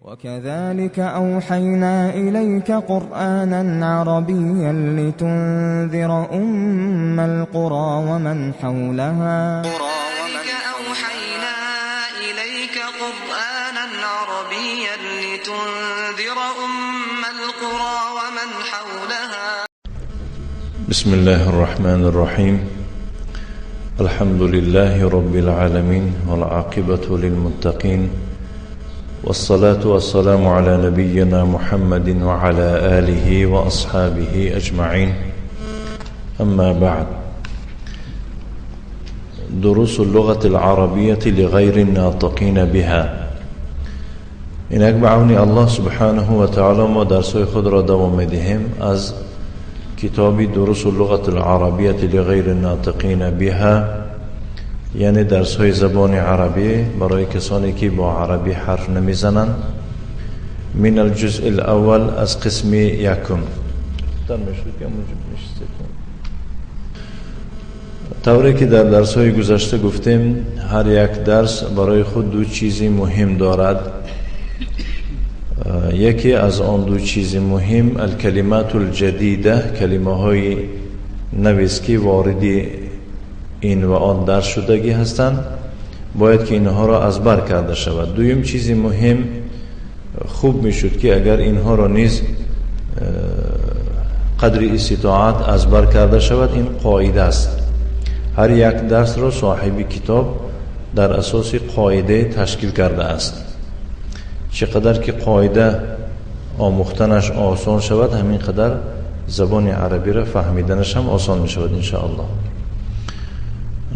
وكذلك أوحينا إليك قرآنا عربيا لتنذر أم القرى ومن حولها. وكذلك أوحينا إليك قرآنا عربيا لتنذر أم القرى ومن حولها. بسم الله الرحمن الرحيم. الحمد لله رب العالمين، والعاقبة للمتقين، والصلاة والسلام على نبينا محمد وعلى آله وأصحابه أجمعين. أما بعد، دروس اللغة العربية لغير الناطقين بها. اینک به عون الله سبحانه و تعالی ما درس‌های خود را دوام می‌دهیم از کتاب دروس اللغة العربية لغير الناطقین بها، یعنی درس‌های زبان عربی برای کسانی که با عربی حرف نمیزنند. من الجزء الاول، از قسم یکم. طوری که در درس‌های گذشته گفتیم، هر یک درس برای خود دو چیز مهم دارد. یکی از آن دو چیز مهم الکلمات الجدیده، کلمه های نویس که وارد این و آن درس شدگی هستند، باید که اینها را از بر کرده شود. دویم چیز مهم، خوب میشد که اگر اینها را نیز قدر استطاعت از بر کرده شود. این قاعده است. هر یک درس را صاحب کتاب در اساس قاعده تشکیل کرده است. چقدر که قاعده آموختنش آسان شود، همین قدر زبان عربی را فهمیدنش هم آسان می شود انشاءالله.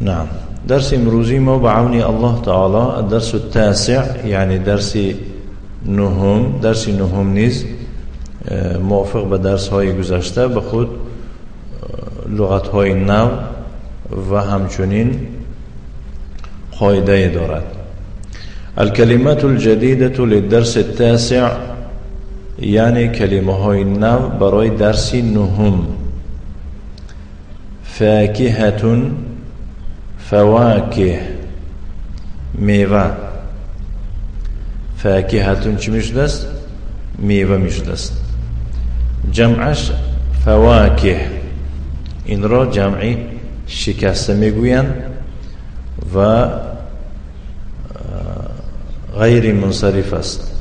نعم، درس امروزی ما به عون الله تعالی الدرس التاسع، یعنی درس نهم. درس نهم نیز موافق به درس های گذشته به خود لغت های نو و همچنین قاعده دارد. الكلمات الجديدة للدرس التاسع، یعنی کلمه های نو برای درس نهم. فاکهة، فواکه، میوه. فاکهة چی میشده است؟ میوه میشده است. جمعش فواکه، این را جمعی شکسته میگویند و غیر منصرف است.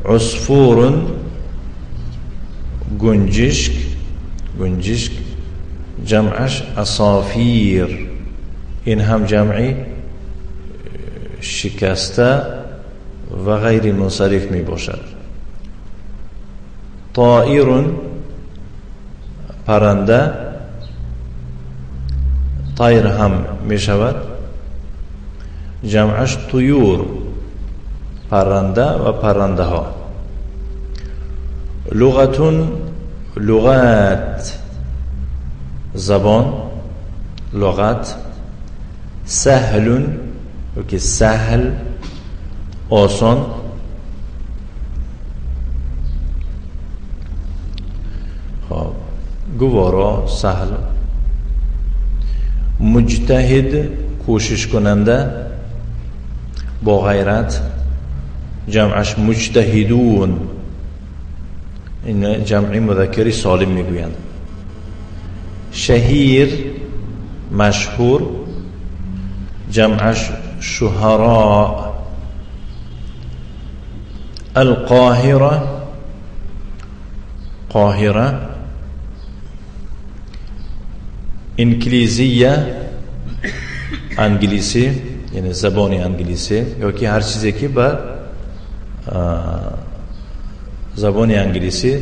عصفور، گنجشک، گنجشک جمعش عصافیر، این هم جمعی شکسته و غیر منصرف می باشد. طائر، پرنده، طیر هم می شود، جمعش طیور، پرنده و پرنده ها. لغتون، لغت، زبان، لغت. سهل، که سهل، آسان. خب، گوارا، سهل. مجتهد، کوشش کننده، با غیرت، جمعش مجتهدون، این جمعی مذکری سالم میگویند. شهیر، مشهور، جمعش شهراء. القاهرة، قاهرة. انگلیسیه، انگلیسی، یعنی زبان انگلیسی، یا که هر چیزی که به زبان انگلیسی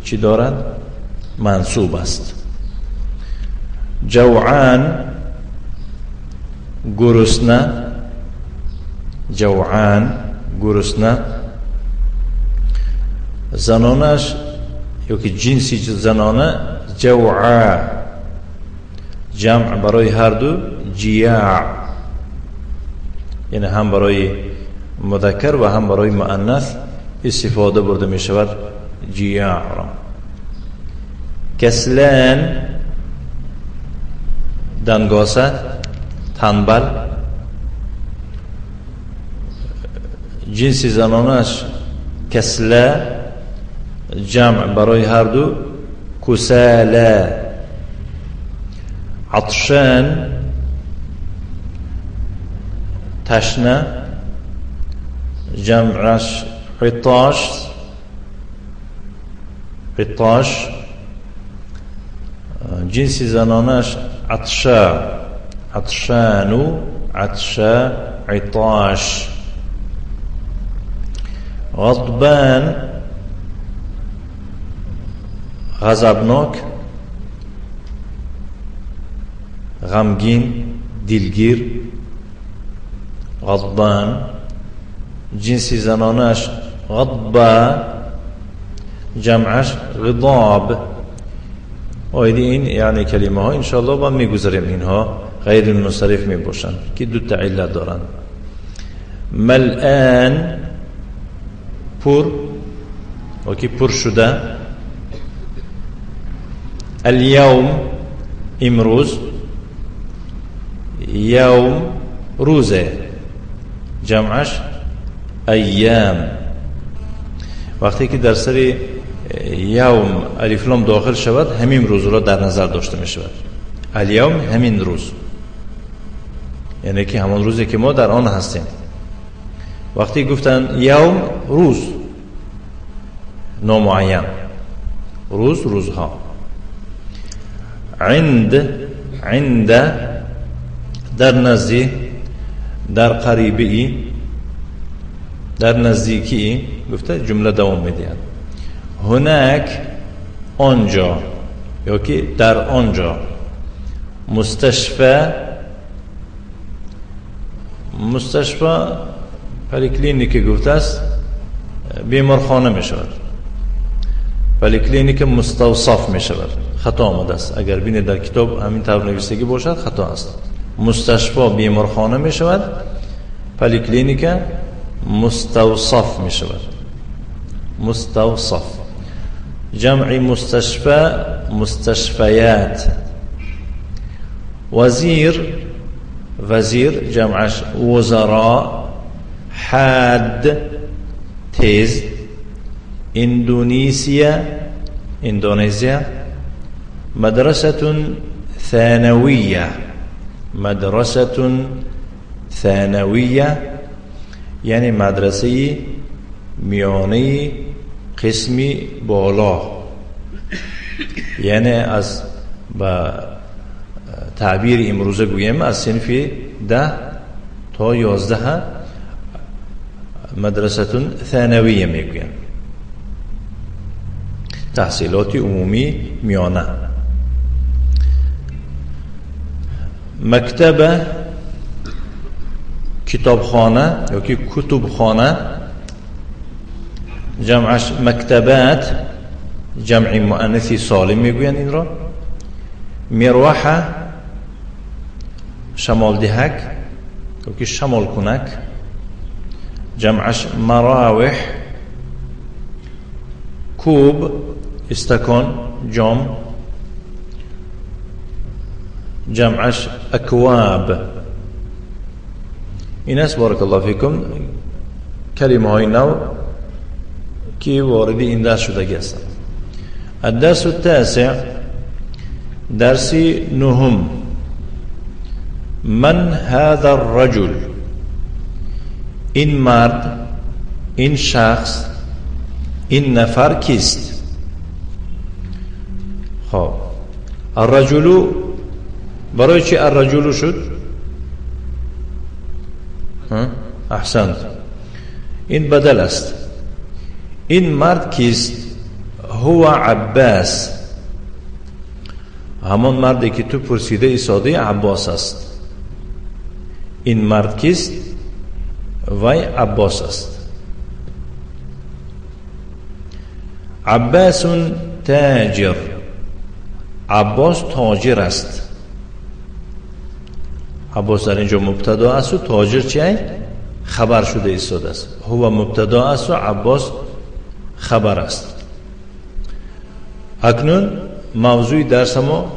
چی دارد منصوب است. جوعان، گرسنه، جوعان، گرسنه. زنانش یا که جنسی زنانه جوعا، جمع برای هر دو جیاع، یعنی هم برای مذکر و هم برای مؤنث استفاده برده می شود جیاع را. کسلان، دنگاسه، تنبل. جنس زنانش کسلا، جمع برای هر دو کسالا. عطشان تشنه، جمعش عطاش، عطاش. جنس زنانش عطشا، عطشانو، عطشا، عطاش. غضبان غضبناک، غمگین، دلگیر، غضبان. جنس زنانش غضبا، جمعش غضاب. آیدی این یعنی کلمه ها انشاءالله با میگذاریم، اینها غیر منصرف می باشند که دو تا علت دارند. ملآن پر و که پر شده. الیوم امروز، یوم روزه، جمعش ایام. وقتی که در سر یوم الف لام داخل شود همین روز را در نظر داشته می شود. الیوم همین روز، یعنی که همان روزی که ما در آن هستیم. وقتی گفتن یوم روز نامعین، روز روزها. عند، عند در نزدی، در قریبی، در نزدیکی، گفته جمله دوام میدهد. هناک آنجا یا که در آنجا. مستشفى، مستشفى پلیکلینیک گفته است بیمارخانه می شود. پلیکلینیک مستوصف می شود. خطا آمده است، اگر بینید در کتاب همین طور نویسگی باشد خطا است. مستشفى بیمارخانه می شود، پلیکلینیک مستوصف می شود. مستوصف جمع مستشفى مستشفيات. وزیر، وزیر جمعش وزراء. حاد تیز. اندونیسیا، اندونزیا. مدرسة ثانوية، مدرسة ثانوية یعنی مدرسه میانه قسمی بالا، یعنی از با تعبیر امروزه گویم از صنف 10 تا 11 مدرسة ثانویه میگویند، تحصیلات عمومی میانه. مکتبه کتابخانه یا که کتبخانه، جمعش مکتبات، جمع مؤنث سالم میگویند این را. مروحه شمال دهک یا که شمال کنک، جمعش مراوح. کوب استکان جام، جمعش اکواب. این است بارک الله فیکم کلمه های نو که وارد این درس شده هستند. الدرس التاسع، درس نهم. من هذا الرجل، این مرد، این شخص، این نفر کیست؟ خب الرجل برای چی الرجل شد؟ احسنت، این بدل است. این مرد کیست؟ هو عباس، همان مردی که تو پرسیده ایساده عباس است. این مرد کیست؟ وی عباس است. عباس تاجر، عباس تاجر است. عباس در اینجا مبتدا است و تاجر چیه؟ خبر شده ایستاده است. هو مبتدا است و عباس خبر است. اکنون موضوع درس ما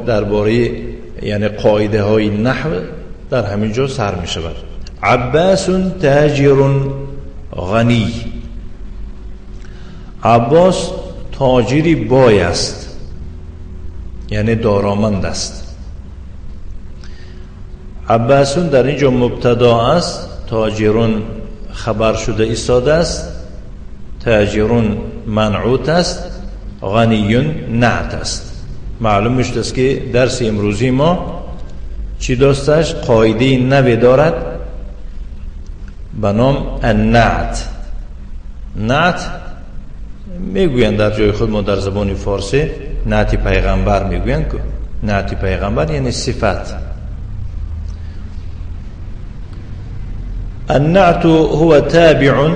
درباره یعنی قاعده های نحو در همین جا سر می شود. عباس تاجر، غنی. عباس تاجری بای است، یعنی دارامند است. عباسون در اینجا مبتدا است، تاجرون خبر شده ایستاده است، تاجرون منعوت است، غنیون نعت است. معلوم میشد است که درس امروزی ما چی داشتش؟ قاعده نوی دارد به نام النعت. نعت میگویند در جای خود ما در زبان فارسی نعت پیغمبر میگویند که نعت پیغمبر یعنی صفت. النعت هو تابع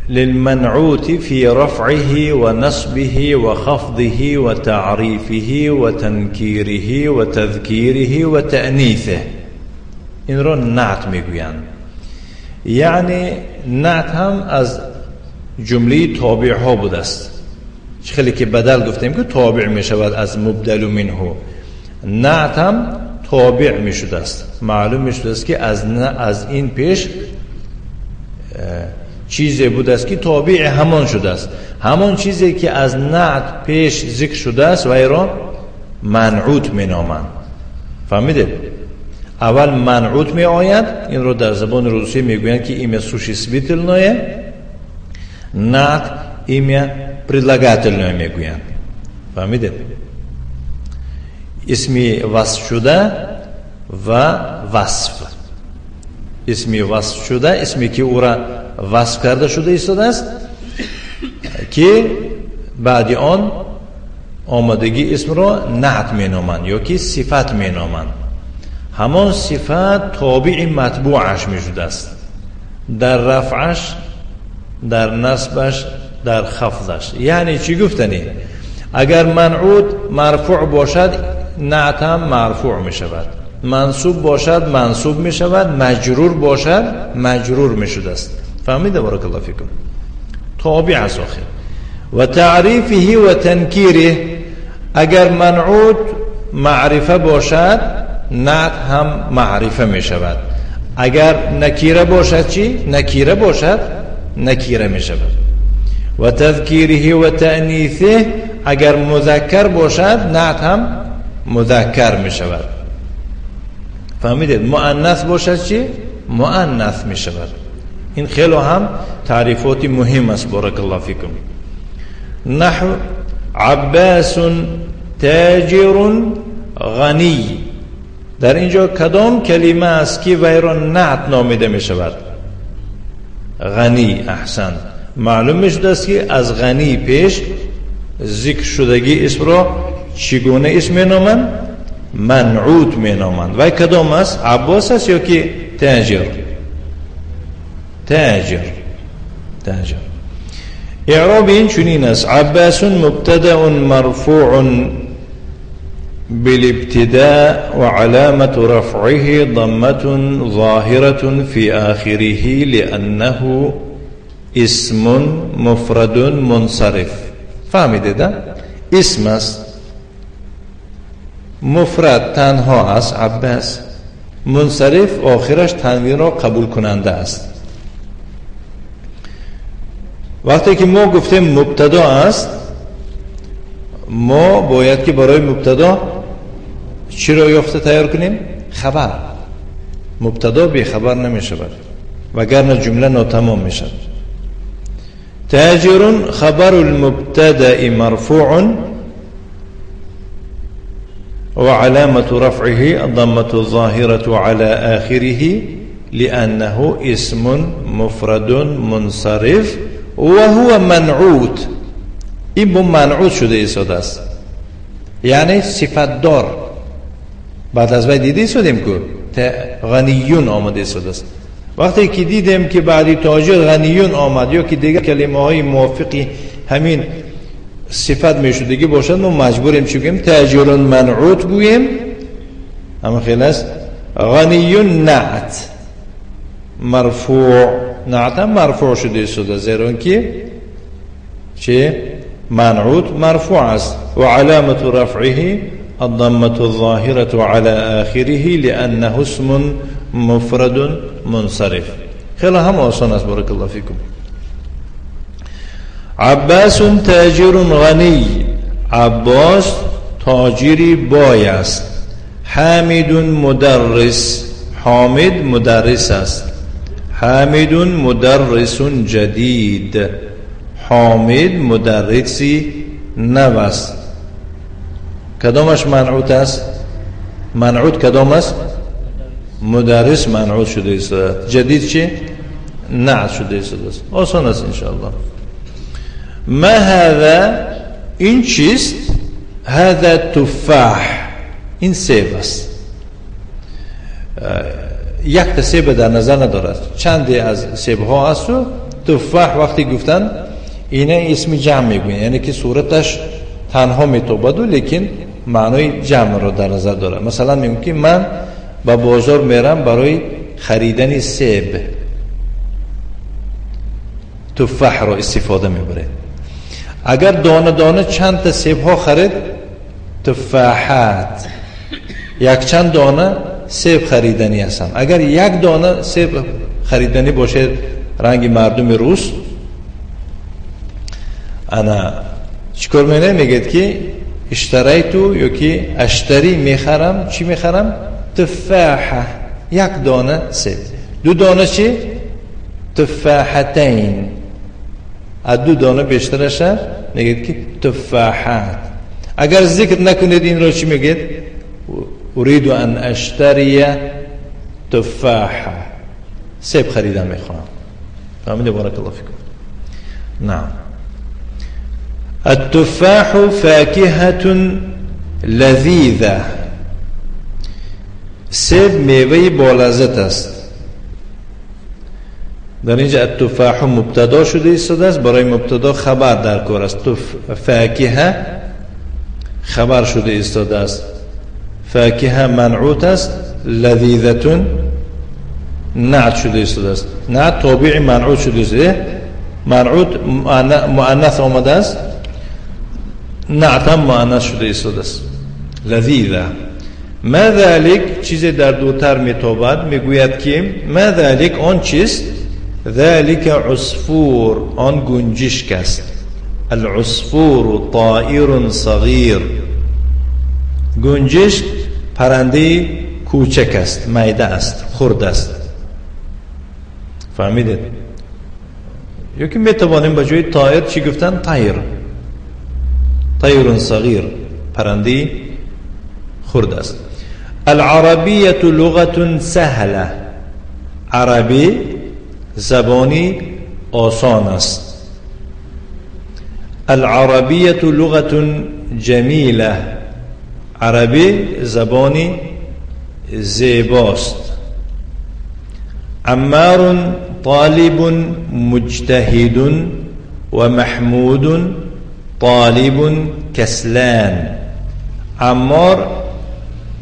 للمنعوت في رفعه ونصبه وخفضه وتعريفه وتنكيره وتذكيره وتأنيثه. این را نعت میگویند. یعنی نعت هم از جمله تابع ها بوده است. خیلی که بدل گفتیم که تابع می شود از مبدل منه، نعت هم تابع می شده است. معلوم می شده است که از این پیش چیزی بوده است که تابع همان شده است. همان چیزی که از نعت پیش ذکر شده است و ای را منعوت می نامند. فهمیدید؟ اول منعوت می آید، این را در زبان روسی می گویند که имя существительное، نعت имя прилагательное می گویند. فهمیدید؟ اسمی وصف شده و وصف، اسمی وصف شده، اسمی که او را وصف کرده شده ایستاده است که بعد آن آمدگی اسم را نعت می نامند یا که صفت می نامند. همان صفت تابع متبوعش می شده است، در رفعش، در نصبش، در خفضش. یعنی چی گفتنی؟ اگر منعوت مرفوع باشد نعت هم مرفوع می شود، منصوب باشد منصوب می شود، مجرور باشد مجرور می شده است. فهمیده؟ بارک الله فیکم. تابع است آخر. و تعریفه و تنکیره، اگر منعوت معرفه باشد نعت هم معرفه می شود، اگر نکیره باشد چی؟ نکیره باشد نکیره می شود. و تذکیره و تأنیثه، اگر مذکر باشد نعت هم مذکر می شود. فهمیدید؟ مؤنث باشد چی؟ مؤنث می شود. این خیلی هم تعریفات مهم است. بارک الله فیکم. نحو عباس تاجر غنی. در اینجا کدام کلمه است که وی را نعت نامیده می شود؟ غنی. احسن. معلوم می شده است که از غنی پیش ذکر شدگی اسم را چگونه اسم می نامند؟ منعوت می نامند. وی کدام است؟ عباس است یا که تاجر؟ تاجر. تاجر. اعراب این چنین است: عباس مبتدأ مرفوع بالابتداء وعلامة رفعه ضمة ظاهرة في آخره لأنه اسم مفرد منصرف. فهمیدید؟ اسم است، مفرد تنها است، عباس، منصرف آخرش تنوین را قبول کننده است. وقتی که ما گفتیم مبتدا است، ما باید که برای مبتدا چی را یافته تیار کنیم؟ خبر. مبتدا بی خبر نمی شود، وگرنه جمله ناتمام می شود. تاجر خبر المبتدأ مرفوع وعلامة رفعه الضمة الظاهرة على آخره لأنه اسم مفرد منصرف وهو منعوت. این با منعوت شده ایستاده است، یعنی صفت دار. بعد از وی دیده ایستادیم که غنیون آمده ایستاده است. وقتی که دیدیم که بعدی تاجر غنیون آمد یا که دیگر کلمه های موافقی همین صفت میشدگی باشد، ما مجبوریم چی گوییم؟ تاجرون منعوت گوییم. اما خیلی است. غنیون نعت مرفوع، نعت هم مرفوع شده ایستاده، زیرا که چه؟ منعوت مرفوع است. و علامة رفعه الضمة الظاهرة على آخره لأنه اسم مفرد منصرف. خیلی هم آسان است. بارک الله فیکم. عباس تاجر غنی، عباس تاجری بای است. حامد مدرس، حامد مدرس است. حامد مدرس جدید، حامد مدرسی نو است. کدامش منعوت است؟ منعوت کدام است؟ مدرس منعوت شده است. جدید چی؟ نعت شده است. آسان است انشاءالله. ما هذا؟ این چیست؟ هذا تفاح، این سیب است. یک تا سیب در نظر ندارد، چندی از سیب ها است. و تفاح وقتی گفتن اینه اسم جمع میگوین، یعنی که صورتش تنها میتوبد و لیکن معنای جمع را در نظر داره. مثلا میگم که من به بازار میرم برای خریدن سیب، تفاح را استفاده میبرید. اگر دانه دانه چند تا سیب ها خرید، تفاحات، یک چند دانه سیب خریدنی هستم. اگر یک دانه سیب خریدنی باشه، رنگ مردم روس انا چیکار میکنه؟ میگه که اشتریتو یا که اشتری میخرم. چی میخرم؟ تفاحه، یک دانه سیب. دو دانه چی؟ تفاحتین. از دو دانه بیشترش میگه که تفاحات. اگر ذکر نکنید این رو چی میگید؟ اريد ان اشتری تفاحه، سیب خریدن میخوام. فهمیدید؟ بارک الله فیکم. نعم. التفاح فاکهة لذیذه، سیب میوه با لذت است. در اینجا التفاح مبتدا شده ایستاده است، برای مبتدا خبر در کار است. فاکهه خبر شده ایستاده است. فاکهه منعوت است، لذیذتون نعت شده ایستاده است. نعت تابع منعوت شده ایستاده. منعوت مؤنث آمده است، نعت هم مؤنث شده ایستاده است. لذیذه. ما ذلك، چیزی در دوتر میتابد، میگوید که ما ذلك، آن چیست؟ ذلك عصفور، آن گنجشک است. العصفور طائر صغیر، گنجشک پرنده کوچک است، میده است، خرد است. فهمیدید؟ یا که میتوانیم به جای طائر چی گفتن؟ طیر، طیر صغیر، پرنده خرد است. العربیة لغة سهلة، عربی زبانی آسان است. العربیة لغة جمیلة، عربی زبانی زیباست. عمار طالب مجتهد و محمود طالب کسلان. عمار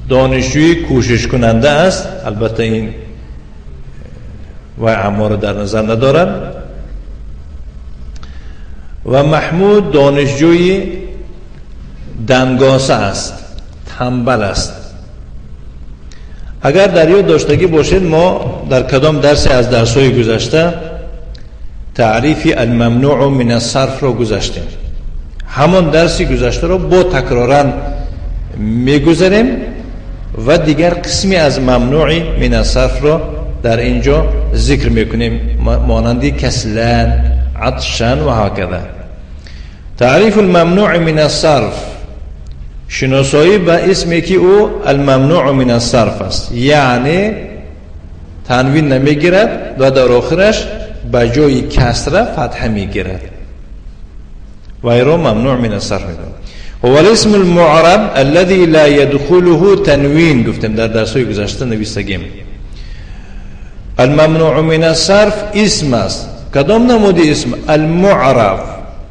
دانشجوی کوشش کننده است، البته این و عمار در نظر ندارد. و محمود دانشجوی دنگاسه است، تنبل است. اگر در یاد داشتگی باشید ما در کدام درس از درس‌های گذشته تعریف الممنوع من الصرف را گذاشتیم. همان درسی گذشته را با تکرارا میگذاریم و دیگر قسمی از ممنوع من الصرف را در اینجا ذکر میکنیم، مانند کسلان، عطشان و هکذا. تعریف الممنوع من الصرف، شناسایی به اسمی که او الممنوع من الصرف است، یعنی تنوین نمیگیرد و در آخرش به جای کسره فتحه میگیرد و ایرا ممنوع من الصرف میگیرد. هو الاسم المعرب الذي لا يدخله تنوین، گفتیم در درس‌های گذشته نویسگیم. الممنوع من الصرف اسم است. کدام نمودی اسم؟ المعرب.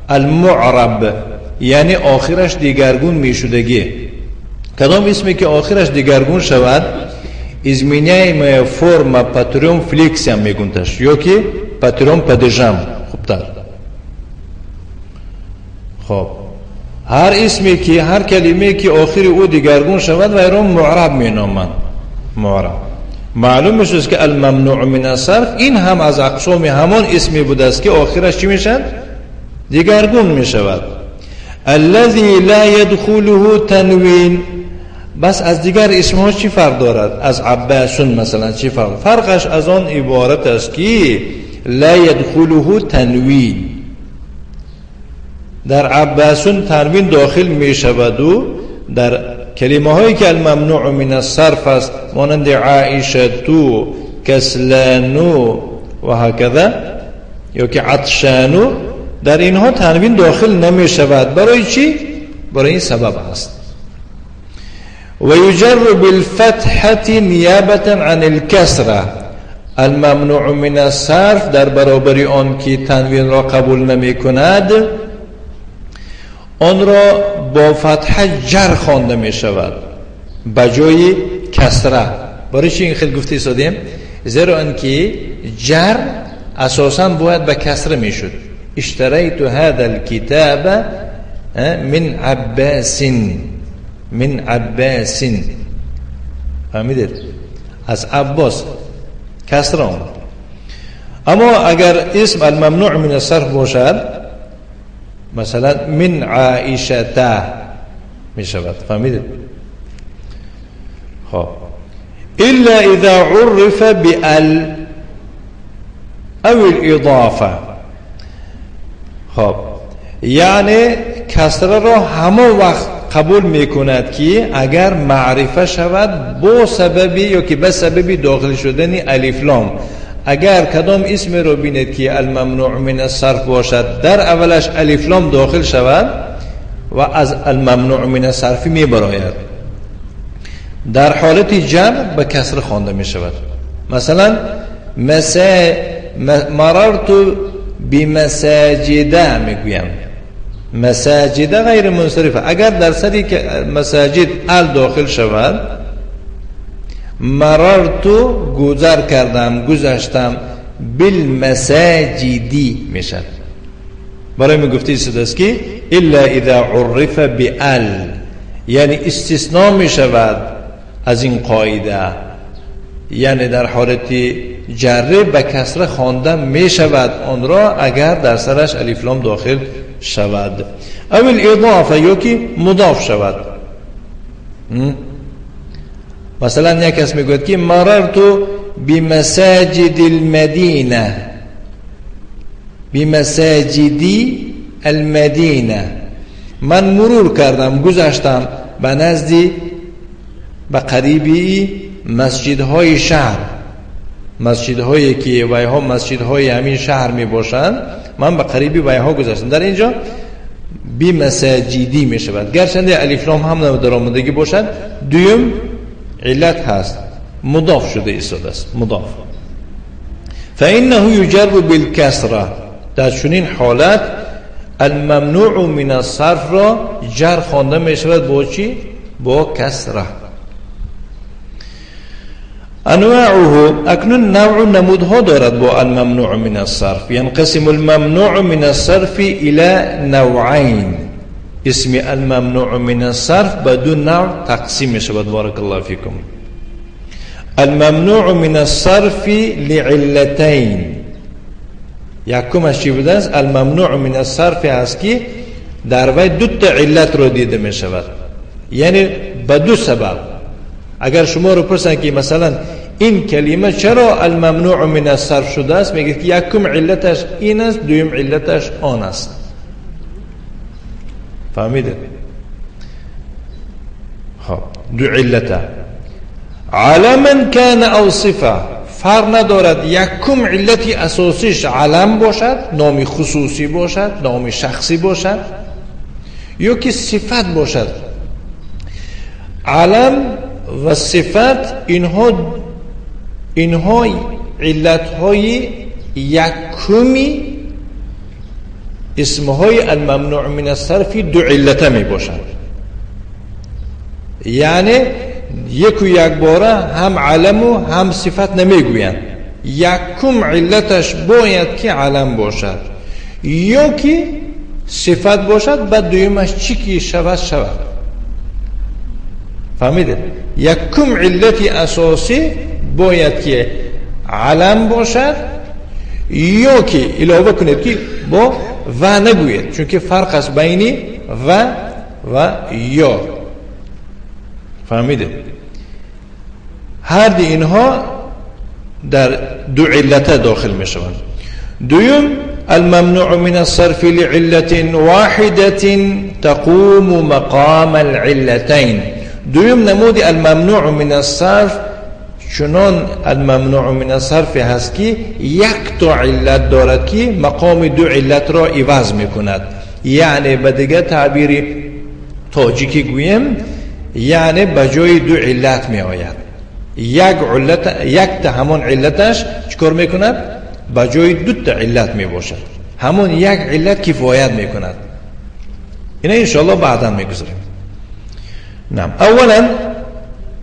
المعرب یعنی آخرش دیگرگون میشدگی. کدام اسمی که آخرش دیگرگون شود، изменяемая форма по трем флексиям мегунташ ё ки по трем падежам хубтар. خب هر اسمی که هر کلمه که آخر او دیگرگون شود و ایران معرب مینامند. معرب معلوم میشد که الممنوع من الصرف این هم از اقسام همان اسمی بوده است که آخرش چی میشد؟ دیگرگون میشود. الذي لا يدخله تنوین. بس از دیگر اسمها چی فرق دارد؟ از عباسون مثلا چی فرق؟ فرقش از آن عبارت است که لا يدخله تنوین. در عباسون تنوین داخل می شود و در کلمه هایی که الممنوع من الصرف است مانند عائشه تو، کسلانو و هکذا یا که عطشانو، در اینها تنوین داخل نمی شود. برای چی؟ برای این سبب است. و یجر بالفتحة نیابة عن الکسره. الممنوع من الصرف در برابر آن که تنوین را قبول نمی کند آن را با فتحه جر خوانده می شود به جای کسره. برای چی این خیلی گفته ایستادیم؟ زیرا آنکه جر اساسا باید به کسره می شد. اشتریت هذا الكتاب من عباس، من عباس، فهمیدید؟ از عباس کسره آمد. اما اگر اسم الممنوع من الصرف باشد مثلا من عائشه می شود. فهمیدید؟ خب الا اذا عرف بال او الاضافه. خب یعنی کسره را همه وقت قبول میکند که اگر معرفه شود با سببی یا که به سببی داخل شدن الف لام. اگر کدام اسم رو بینید که الممنوع من الصرف باشد در اولش الف لام داخل شود و از الممنوع من الصرف می براید، در حالت جر به کسر خوانده می شود. مثلا مررت بمساجد میگویم، مساجد غیر منصرفه. اگر در سری که مساجد ال داخل شود، مررت گذر کردم، گذشتم، بالمساجدی میشد. برای می گفته است که الا اذا عرف بال، یعنی استثناء می شود از این قاعده، یعنی در حالت جره به کسره خوانده می شود آن را اگر در سرش الف لام داخل شود، او الاضافه یا که مضاف شود. مثلا یک کس میگوید که مررت بمساجد المدینه، بمساجد المدینه، من مرور کردم، گذشتم به نزدی، به قریبی مسجدهای شهر، مسجدهایی که ویها مسجدهای همین شهر می باشند، من به قریبی ویها گذشتم. در اینجا بمساجدی می شود، گرچند الف لام هم در آمدگی باشد. دوم علت هست، مضاف شده ایستاده است، مضاف. فإنه یجر بالکسره. در چنین حالت الممنوع من الصرف را جر خوانده می شود با چی؟ با کسره. انواعه، اکنون نوع نمودها دارد با الممنوع من الصرف. ينقسم الممنوع من الصرف الى نوعين. اسم الممنوع من الصرف به دو نوع تقسیم می شود. بارک الله فیکم. الممنوع من الصرف لعلتین. یکمش چی بوده است؟ الممنوع من الصرف است که در وی دو تا علت رو دیده می شود، یعنی به دو سبب. اگر شما رو پرسن که مثلا این کلمه چرا الممنوع من الصرف شده است، میگه که یکم علتش این است، دوم علتش آن است. فهمیده؟ خب دو علته. علما کان او صفه، فرق ندارد یکم علتی اساسیش علم باشد، نامی خصوصی باشد، نامی شخصی باشد، یا که صفت باشد. علم و صفت اینها علتهای یکمی اسمهای الممنوع من الصرف دو علته می باشند. یعنی یک و یک باره هم علم و هم صفت نمیگویند. یکم علتش باید که علم باشد یا که صفت باشد، بعد دویمش چی که شود شود. فهمیده؟ یکم علت اساسی باید که علم باشد یا که علاوه کنید که با و نگوید، چون که فرق است بین و و یا. فهمیده؟ هر دی اینها در دو علت داخل می شوند. دوم، الممنوع من الصرف لعلة واحدة تقوم مقام العلتين. دوم نمود الممنوع من الصرف چنان الممنوع من الصرف هست که یک تا علت دارد که مقام دو علت را عوض میکند. یعنی به دیگه تعبیر تاجیکی گویم، یعنی به جای دو علت می آید. یک علت، یک تا همون علتش چکار میکند؟ به جای دو تا علت می باشد. همون یک علت کفایت میکند. اینه انشاءالله بعدا میگذاریم. نعم. اولا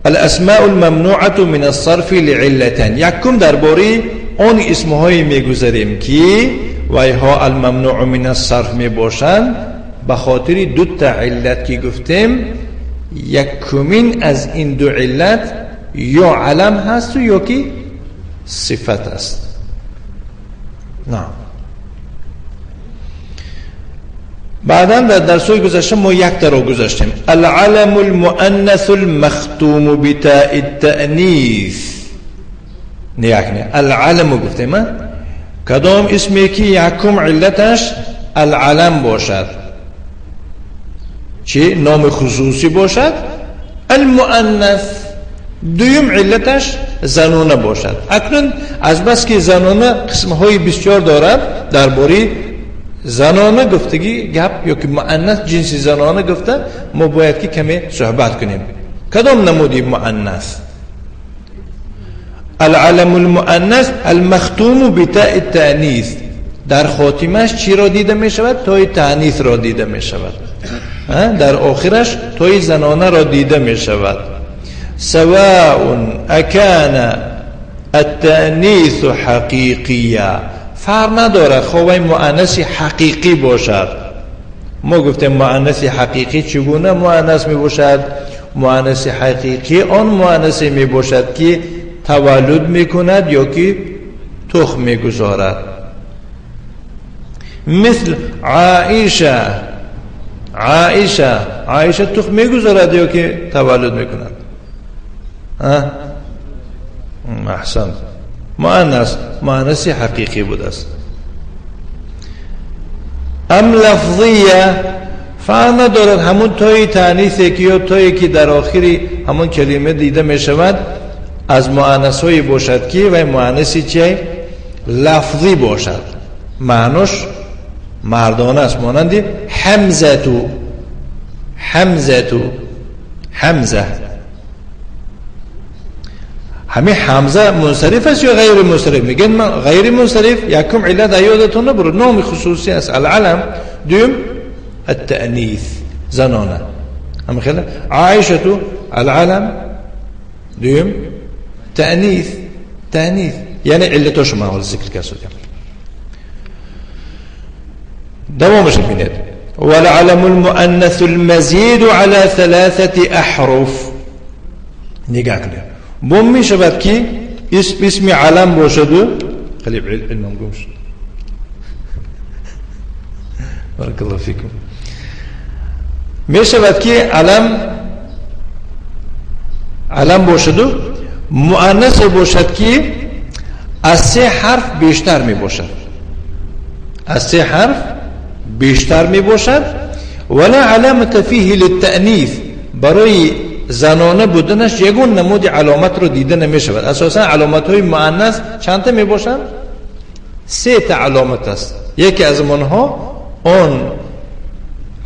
الاسماء الممنوعة من الصرف لعلتين. یکم درباره آن اسمهایی میگذاریم که ویها الممنوع من الصرف می باشند به خاطر دو تا علت که گفتیم. یکمین از این دو علت یا علم هست و یا که صفت است. نعم. بعدا در درس‌های گذشته ما یک تا رو گذاشتیم، العلم المؤنث المختوم بتاء التأنیث. نه، العلم گفتیم کدام اسمی که یکم علتش العلم باشد، چه نام خصوصی باشد، المؤنث. دویم علتش زنانه باشد. اکنون از بس که زنانه قسم‌های بسیار دارد، درباره زنانه گفتگی گپ یا که مؤنث جنس زنانه گفته ما باید که کمی صحبت کنیم. کدام نمودی مؤنث؟ العلم المؤنث المختوم بتاء التأنیث. در خاتمش چی را دیده می شود؟ تای تأنیث را دیده می شود. در آخرش تای زنانه را دیده می شود. سواء اکان التأنیث حقیقیا، فرق نداره خواه مؤنث حقیقی باشد. ما گفتیم مؤنث حقیقی چگونه مؤنث می باشد؟ مؤنث حقیقی آن مؤنث می باشد که تولد می کند یا که تخم می گذارد. مثل عایشه. عایشه، عایشه تخم می گذارد یا که تولد می کند؟ احسن. مؤنث، مؤنث حقیقی بوده است. ام لفظیه، فرق ندارد همون تای تأنیثی که یا تایی که در آخری همون کلمه دیده می شود از مؤنث هایی باشد که و مؤنثی چه لفظی باشد، معناش مردانه است، مانند حمزه. حمزه، حمزه. همه حمزه منصرف است یا غیر منصرف؟ میگن من غیر منصرف. یکم علت یادتون نبرد، نام خصوصی است العلم. دوم التأنیث زنانه. هم خیلی عایشه العلم، دوم تأنیث. تأنیث یعنی علتش ما حال ذکر کردیم. دوامش ببینید. والعلم المؤنث المزید على ثلاثة احرف. نگاه کنید، بوم می شود که اسم علم باشد و خیلی علمم گم شد. بارک الله فیکم. می شود که علم علم باشد و مؤنث باشد که از سه حرف بیشتر می باشد، از سه حرف بیشتر می باشد. ولا علامة فیه للتأنیث، برای زنانه بودنش یگون نمود علامت رو دیده نمی شود. اساسا علامت های مؤنث چند تا می باشند؟ سه تا علامت است. یکی از آنها آن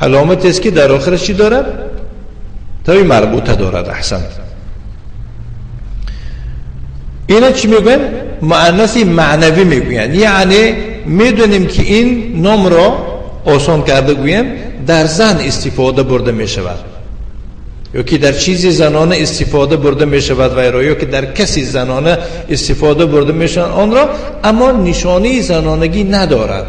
علامت است که در آخرش چی دارد؟ تای مربوطه دارد. احسن. اینا چی میگن؟ مؤنث معنوی میگوین. یعنی میدونیم که این نام را آسان کرده گویم در زن استفاده برده می شود، یا که در چیزی زنانه استفاده برده می شود و یا که در کسی زنانه استفاده برده می شود آن را، اما نشانه زنانگی ندارد.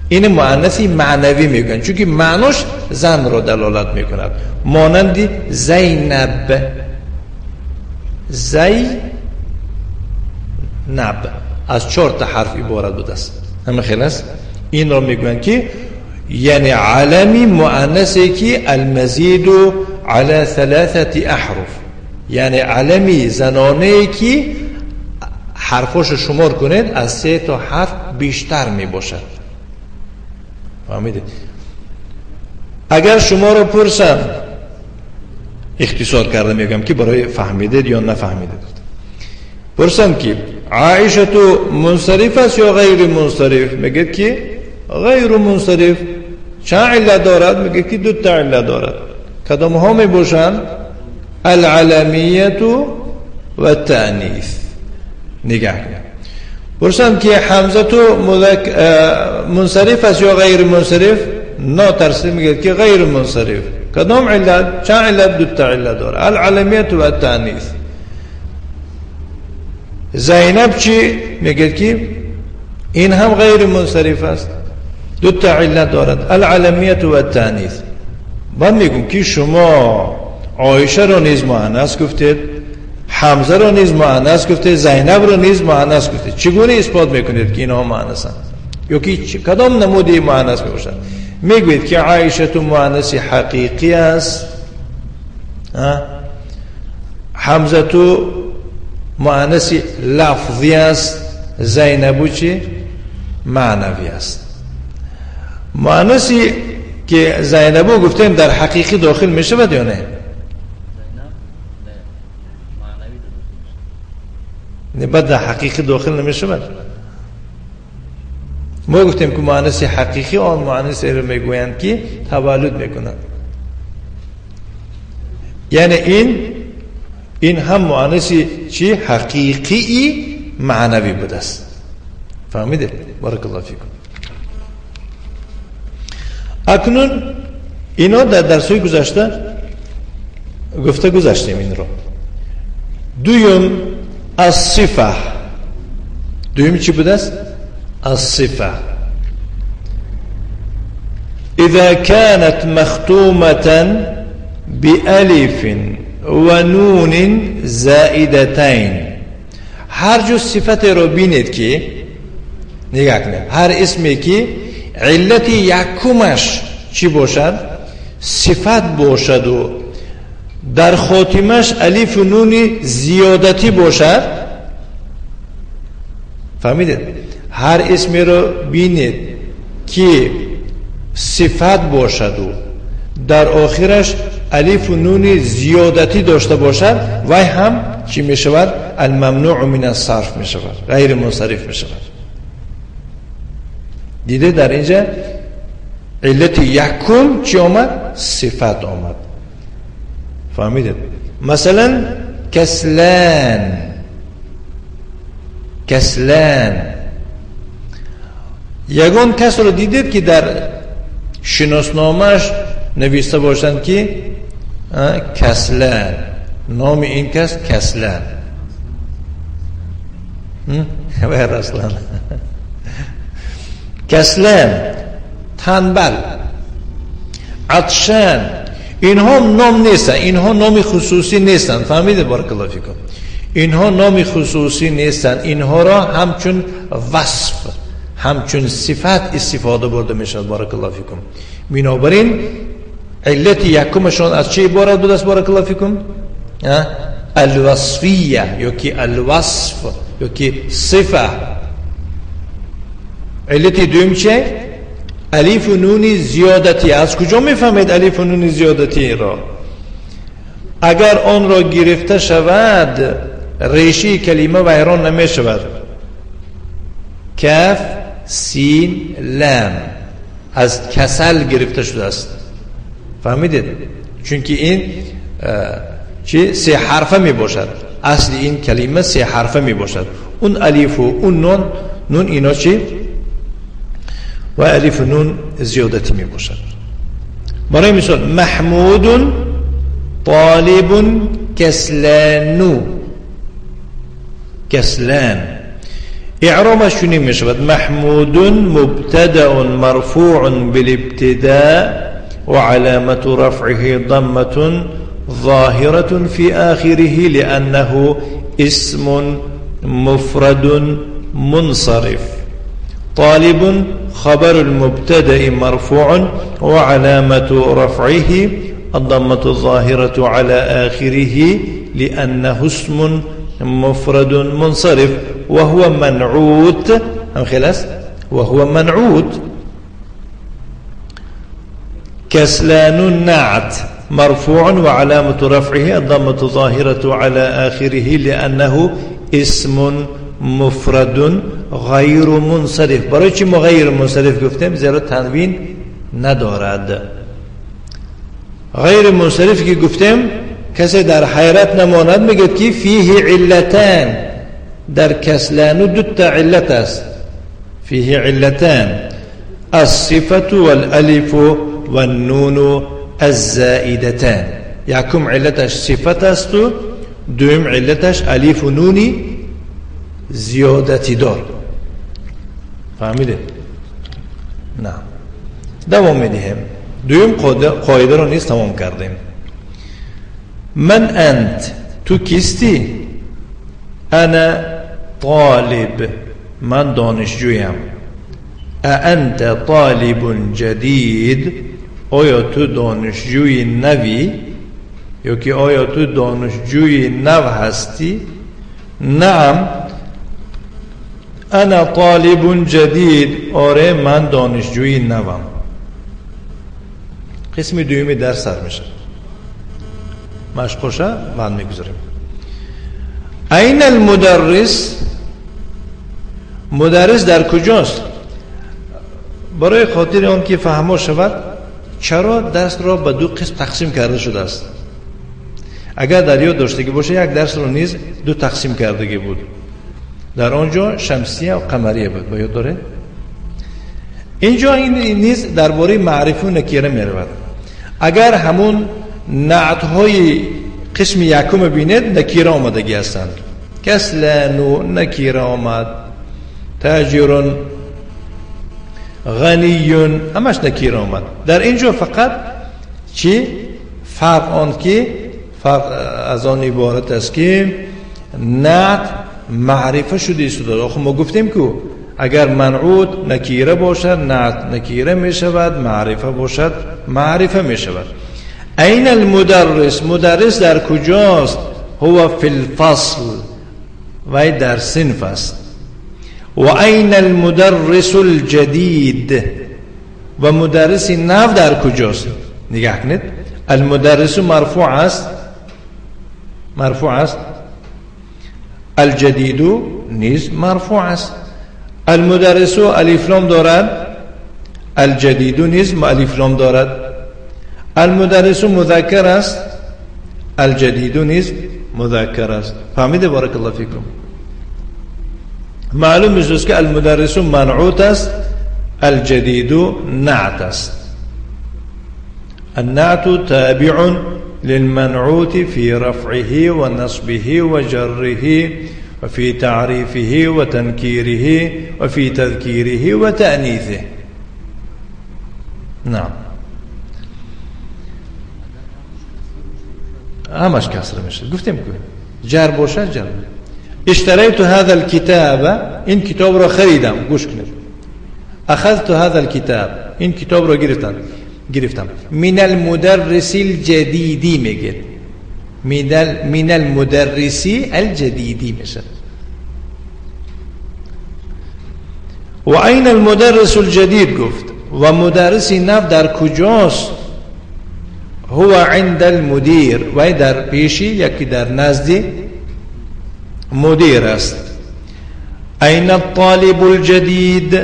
این مؤنث معنوی میگن چون که معناش زن را دلالت میکند. مانند زینب. زینب. نب از 4 تا حرف عبارت بوده است. همه خیلی است. این را میگویند که یعنی علمی مؤنثی که المزید علی 3 احرف، یعنی علمی زنانه که حرفاش شمار کنید از 3 تا حرف بیشتر می باشد. فهمیدید؟ اگر شما را پرسم، اختصار کرده میگم که برای فهمیدید یا نفهمیدید، پرسم که عایشه تو منصرف است یا غیر منصرف؟ میگه که غیر منصرف. چند علت دارد؟ میگه که 2 تا علت دارد. کدام ها می باشند؟ العلمیت و التأنیث. نگاه کنید. پرسم که حمزه تو منصرف است یا غیر منصرف؟ ناترسی میگه که غیر منصرف. کدام علت؟ چند علت؟ 2 تا علت داره، العلمیت و التأنیث. زینب چی؟ میگه که این هم غیر منصرف است، 2 تا علت دارد، العلمیت و التأنیث. من میگم که شما عایشه را نیز مؤنث گفتید، حمزه را نیز مؤنث گفتید، زینب را نیز مؤنث گفتید. چگونه اثبات میکنید که اینها مؤنثند؟ یا که کدام نمودی مؤنث میباشند؟ میگویید که عایشه تو مؤنث حقیقی است، حمزه تو مؤنث لفظی است، زینب چی؟ معنوی است. مؤنثی که زینبو گفتیم در حقیقی داخل میشود یا نه؟ نه، بعد در حقیقی داخل نمیشود. ما گفتیم که مؤنث حقیقی آن مؤنث رو میگویند که تولد میکنند، یعنی این هم مؤنث چی؟ حقیقی معنوی بوده است. فهمیده؟ بارک الله فیکم. اکنون اینا در درس‌های گذشته گفته گذشتیم این رو. دویم الصفه. دویم چی بوده است؟ الصفه. اذا كانت مختومة بألف و نون زائدتین. هر جو صفت رو بینید که نگاه کنید، هر اسمی که علت یکمش چی باشد؟ صفت باشد و در خاتمش الف و نون زیادتی باشد. فهمیدید؟ هر اسمی رو بینید که صفت باشد و در آخرش الف و نون زیادتی داشته باشد، وای هم چی می شود؟ الممنوع من الصرف می شود، غیر منصرف می شود. دیده در اینجا علت یکم چی آمد؟ صفت آمد. فهمیدید؟ مثلا کسلان. کسلان یگان کس رو دیدید که در شناسنامه‌اش نوشته باشند که کسلان، نام این کس کسلان. رسلان کسلان، تنبل، عطشان، اینها نام نیستن، اینها نام خصوصی نیستن. فهمیده؟ بارک الله فیکم. اینها نام خصوصی نیستن، اینها را همچون وصف، همچون صفت استفاده برده میشد. بارک الله فیکم. بنابراین علت یکمشان از چه عبارت بود است؟ بارک الله فیکم، الوصفیه یا که الوصف یا که صفه. علت دوم چه؟ الف و نون زیادتی. از کجا میفهمید الف و نون زیادتی را؟ اگر آن را گرفته شود ریشه کلمه ویران نمی شود. کف سین لام از کسل گرفته شده است. فهمیدید؟ چون که این چی؟ 3 حرفه می باشد. اصل این کلمه 3 حرفه می باشد. اون الف و اون نون، نون اینا چی؟ و الف و نون زیادتی می باشد. برای مثال محمود طالب کسلانو. کسلان اعرابش چنین می شود: محمود مبتدأ مرفوع بالابتداء وعلامة رفعه ضمة ظاهرة في آخره لأنه اسم مفرد منصرف. طالب خبر المبتدأ مرفوع وعلامة رفعه الضمة الظاهرة على آخره لأنه اسم مفرد منصرف وهو منعوت. هم خلاص، وهو منعوت. كسلان نعت مرفوع وعلامة رفعه الضمة الظاهرة على آخره لأنه اسم مفرد غیر منصرف. برای چی ما غیر منصرف گفتیم؟ زیرا تنوین ندارد. غیر منصرف که گفتیم کسی در حیرت نماند، میگه که فیه علتان، در کسلان دو تا علت است. فیه علتان الصفة والالف والنون الزائدتان. یکم علتش صفت است و دوم علتش الف و نونی زیادتی دار. فهمیده؟ نه، دوام میدهیم. دوم قاعده رو نیز تمام کردیم. من انت، تو کیستی؟ انا طالب، من دانشجویم. انت طالب جدید، آیا تو دانشجوی نوی؟ یا که آیا تو دانشجوی نو هستی؟ نعم انا طالب جدید، آره من دانشجوی نوم. قسم دومی درس سر میشه، مشقوشه بعد میگذاریم. این المدرس، مدرس در کجاست؟ برای خاطر آن که فهمو شود چرا درس را به دو قسم تقسیم کرده شده است. اگر در یاد داشتگی باشه یک درس را نیز دو تقسیم کردگی بود، در آنجا شمسیه و قمریه بود، باید داره. اینجا این نیز درباره معرفه و نکیره می رود. اگر همون نعت‌های قسم یکم بینید نکیره آمدگی هستند. کسلانو نکیره آمد، تاجر، غنی، همش نکیره آمد. در اینجا فقط چی فرق آن که فرق از آن عبارت است که نعت معرفه شده است. آخه ما گفتیم که اگر منعوت نکیره باشد نعت نکیره می شود، معرفه باشد معرفه می شود. این المدرس، مدرس در کجاست؟ هو فی الفصل، وی در صنف است. و این المدرس الجدید، و مدرس نو در کجاست؟ نگاه کنید، المدرس مرفوع است، مرفوع است، الجدید نیز مرفوع است. المدرس الف لام دارد، الجدید نیز الف لام دارد. المدرس مذکر است، الجدید نیز مذکر است. فهمیده؟ بارک الله فیکم. معلوم است که المدرس منعوت است، الجدید نعت است. النعت تابع للمنعوت في رفعه ونصبه وجره وفي تعريفه وتنكيره وفي تذكيره وتأنيثه. نعم، همش کسر میشه. گفتیم که جر باشه جر. اشتريت هذا الكتاب، این کتاب را خریدم. گوش کنید، اخذت هذا الكتاب، این کتاب را گرفتم. من المدرس الجدیدی میگه، من المدرسی الجدیدی میشه. و این المدرس الجدید گفت، و مدرس نو در کجاست؟ هو عند المدیر، و در پیشی یکی در نزد مدیر است. این الطالب الجدید،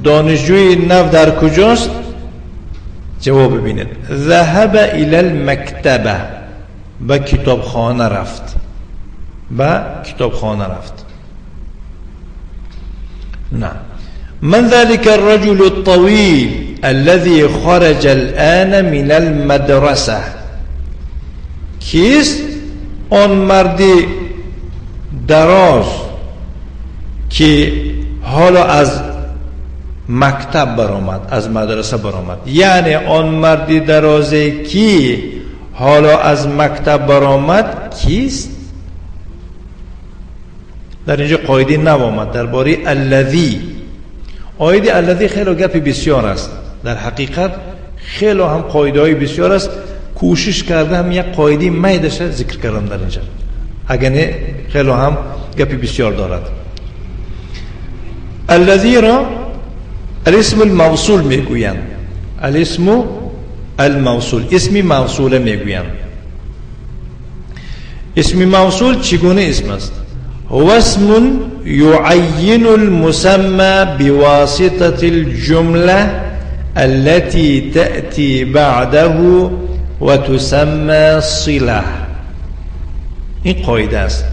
دانشجوی نو در کجاست؟ جواب ببینید، ذهب الى المکتبه، به کتابخانه رفت، به کتابخانه رفت. نه، من ذلك الرجل الطويل الذي خرج الآن من المدرسة، کیست آن مرد دراز که حالا از مکتب برآمد، از مدرسه برآمد؟ یعنی آن مرد درازه که حالا از مکتب برآمد کیست؟ Дар инҷо қоидаи нав омад дар бораи аллазӣ. Оиди аллазӣ хеле гапи бисёр аст. Дар ҳақиқат хеле ҳам қоидаҳои бисёр аст. Кӯшиш кардаам як қоидаи майдаша зикр кардам дар инҷо. Агар не хеле ҳам гапи бисёр дорад. Аллазиро الاسم الموصول мегӯянд. الاسم الموصول، اسمی موصوله мегӯянд. اسم موصول چگونه اسم است؟ هو اسم يعين المسمى بواسطة الجملة التي تأتي بعده وتسمى صلة. این قاعده است.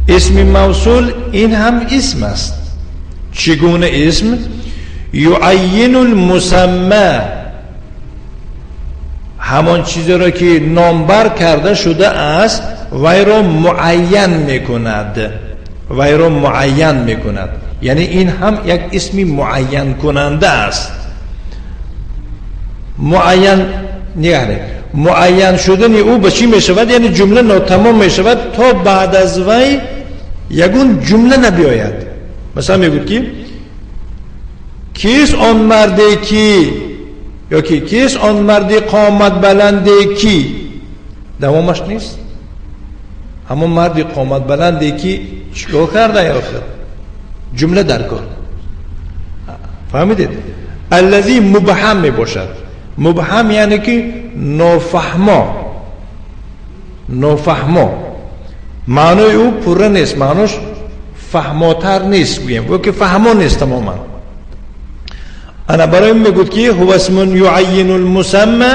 اسم موصول این هم اسم است. چگونه اسم؟ يعين المسمى، همان چیزی را که نامبر کرده شده است وی را معین میکند. وی را معین میکند، یعنی این هم یک اسم معین کننده است. معین یعنی معین شدن او به چی میشود؟ یعنی جمله ناتمام میشود تا بعد از وی یگون جمله نبیاید. مثلا میگوید که کیست آن مردی که، یا که کیست آن مردی قامت بلندی که، دوامش نیست. همون مردی قامت بلندی که چیکار کرده آخر؟ جمله در کار. فهمیدید؟ الذی مبهم می باشد. مبهم یعنی که نافهما، نافهما، معنای او پره نیست، معناش فهماتر نیست، گویم او که فهما نیست تماما. انا برای میگوید که هو اسم یعین المسمى،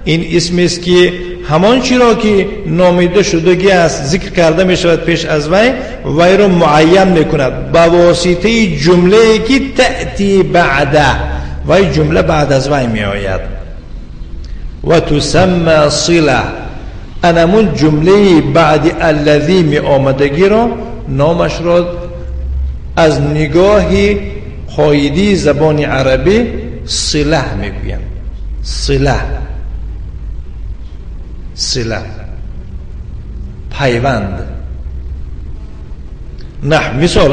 این اسم است که همان چی را که نامیده شدگی است ذکر کرده می شود پیش از وی، وی را معین می کند با واسطه جمله که تأتی بعده، وی جمله بعد از وی می آید. و تسمى صله، انمون جمله بعد الذی می آمدگی را نامش را از نگاه قاعده زبان عربی صله می گویند. صله، صله، پیوند. نه مثال،